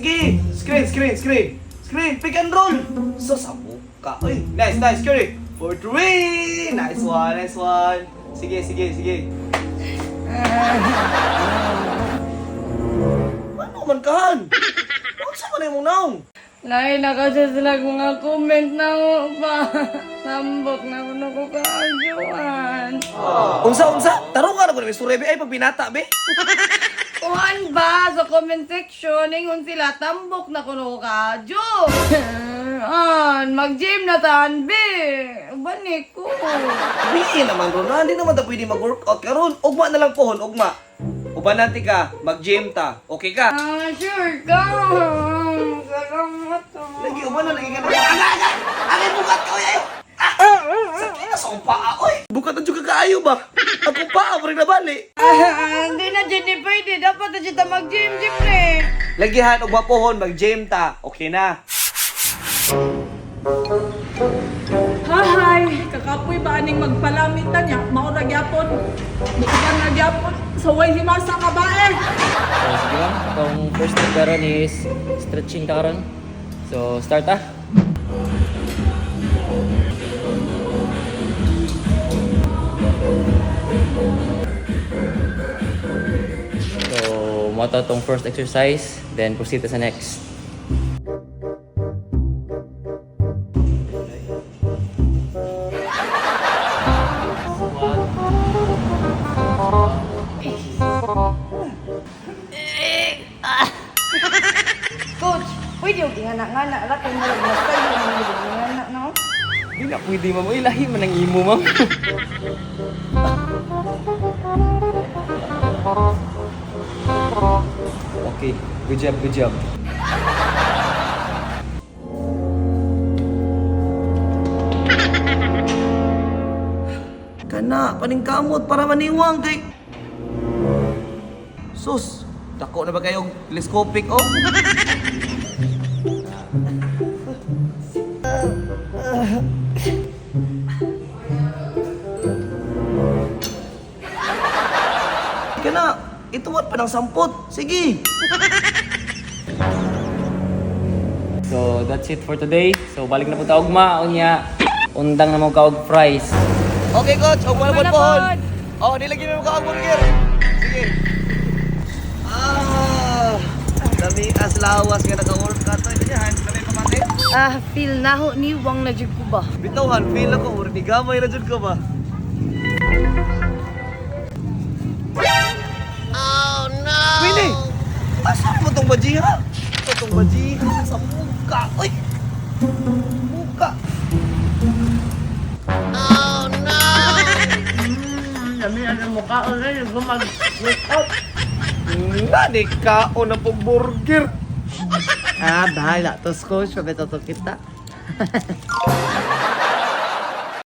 Sige! Screen, screen, screen! Screen, pick and roll! So, sa muka. Uy, nice, nice, Curry! For three! Nice one, nice one! Sige, sige, sige. Ano man kahan? Unsa man imong naong? Lahi na kasi sila mga comment na ko pa. Tambok na ko na ko kaajuan. Unsa, unsa? Tarong ka na ko ni Mr. Rebe ay pag binata, be. Kuan ba sa comment section, ingon sila, tambok na ko na ko kaadyo. An, mag-gym na taan, be. Bani ko. Biin naman ron, hindi naman ta pwede mag-workout karon. Ugma na lang pohon, ugma. Ubanan ti ka, mag-gym ta. Okay ka? Ah, sure ka. Salamat. Ah. Lagi ubanan lagi ka na. Aga, aga! Agay bukat ka, oy, ayo! Ah! Sakit na sa akong paa, oy! Bukat na juga kaayo ba? Akong paa, pare nabali. Ah, hindi na Jenny pwede. Dapat na siya mag-gym, gym na eh. Lagihan, ugma pohon, mag-gym ta. Okay na. Hahay, kakapoy ba aning magpalamitan niya? Mao ra gyapon. Mukugan na gyapon. Saway himasa ka ba eh? So, sige ma'am, itong first step karon is stretching ta karon. So, start ah. So, mo to tong first exercise, then proceed ta sa next. Coach, pwede yung ingana-ngana. Ra kay murag mas tayo ng ingana, no? Di na pwede ma'am. Uy, lahi man ang imo ma'am. Okay, good job, good job. Kana, paningkamot para maniwang kay... Sus, dako na ba kayong telescopic, oh? Kana, ituwat pa ng sampot. Sige. So, that's it for today. So, balik na po ta ugma. Unya, undang na mo kaog fries. Okay, coach. Ugma na Ugma na po pohon. pod. Oh, nilagyan mo kaog burger. Sige. Ah, dami as lawas nga naka-workout. Ito niya, dami pamate. Ah, feel na ho ni Wang na jud ko ba? Bitaw han, feel ako, or ni gamay na jud ko ba? Oh no! Winnie! Asa mo tong bajiha? Ito tong bajiha sa muka. Uy! Muka! Dami na ng mukha ulit. Mag-workout. Nani kaon na pong burger. Ah, bahala. Tos coach, pabetoto kita.